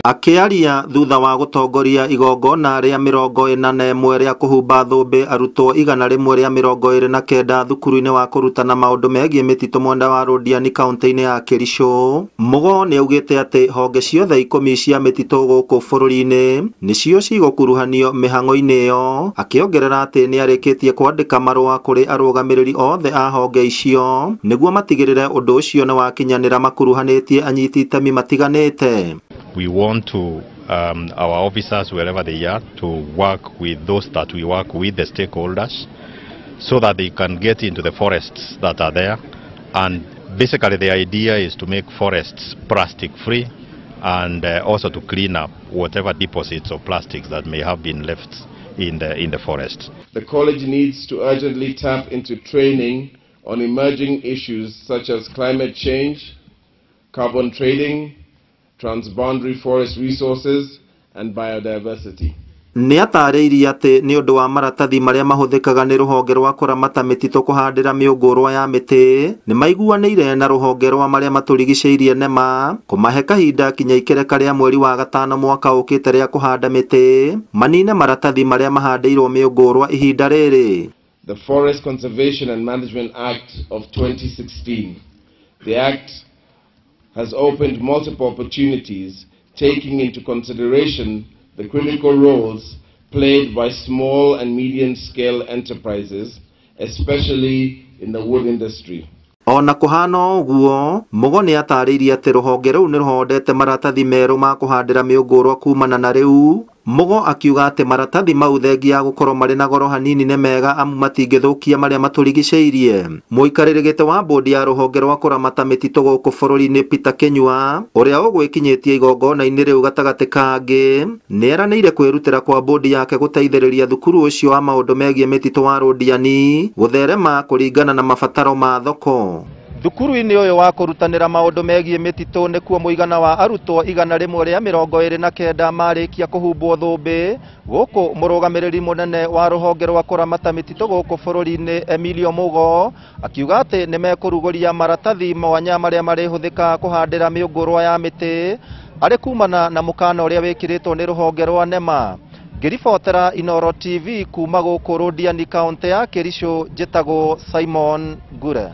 Akĩaria thutha wa gũtongoria igongona rĩa 41 rĩa kũhumba thũmbĩ arutwo 129 thukuru-inĩ wa kũrutana maũndũ megiĩ mĩtitũ mwena wa Londiani kaunti-inĩ ya Kericho, Mugo nĩaugĩte atĩ honge ciothe 10 cia mĩtitũ gũkũ bũrũri-inĩ nĩcio cigũkuruhanio mĩhang'o-inĩ ĩyo, akĩongerera atĩ nĩarĩkĩtie kwandĩka marũa kũrĩ arũgamĩrĩri othe a honge icio nĩguo matigĩrĩre ũndũ ũcio nĩwakinyanĩra makuruhanĩtie anyiti itemi matiganĩte. We want to our officers, wherever they are, to work with those that we work with, the stakeholders, so that they can get into the forests that are there. And basically the idea is to make forests plastic free and also to clean up whatever deposits of plastics that may have been left in the forest. The college needs to urgently tap into training on emerging issues such as climate change, carbon trading, transboundary forest resources and biodiversity. Nĩatarĩirie atĩ nĩ ũndũ wa maratathi marĩa mahũthĩkaga nĩ rũhonge rwa kũramata mĩtitũ kũhandĩra mĩũngũrwa ya mĩtĩ nĩmaiguanĩire na rũhonge rwa marĩa matũrigicĩirie NEMA kũmahe kahinda kinya ikereka rĩa mweri wa gatano mwaka ũkĩte rĩa kũhanda mĩtĩ manine maratathi marĩa mahandĩirwo mĩũngũrwa ihinda rĩrĩ. The Forest Conservation and Management Act of 2016. The Act has opened multiple opportunities, taking into consideration the critical roles played by small and medium-scale enterprises, especially in the wood industry. Ona kũhana ũguo, Mugo nĩatarĩirie atĩ rũhonge rũu nĩrũhondete maratathi merũ ma kũhandĩra mĩũngũrwa kumana na rĩu. Mugo akiuga atĩ maratathi mau thengia ya gũkorwo marĩ na goro hanini nĩ mega amu matingĩthũkia marĩa matũrigicĩirie. Mũikarĩri gĩtĩ wa bodi ya rũhonge rwa kũramata mĩtitũ gũkũ bũrũri-inĩ Peter Kinyua, ũrĩa ũgwĩkinyĩtie igongona-inĩ rĩu gatagatĩ kangĩ, nĩeranĩire kwĩrutĩra kwa bodi yake gũteithĩrĩria thukuru ũcio wa maũndũ megiĩ mĩtitũ wa Londiani gũtherema kũringana na mabataro ma thoko. Thukuru-inĩ ũyũ wa kũrutanĩra maũndũ megiĩ mĩtitũ nĩkuo mũigana wa arutwo 129 marĩkia kũhumbwo thũmbĩ, gũkũ mũrũgamĩrĩri mũnene wa rũhonge rwa kũramata mĩtitũ gũkũ bũrũri-inĩ Emilio Mugo akiuga atĩ nĩmekũrugũria maratathi mwanya marĩa marĩhũthĩka kũhandĩra mĩũngũrwa ya mĩtĩ arĩ kumana na mũkana ũrĩa wĩkĩrĩtwo nĩ rũhonge rwa NEMA. Ngĩribotera Inooro TV kuma gũkũ Londiani kaunti ya Kericho, njĩtagwo Simon Ngure.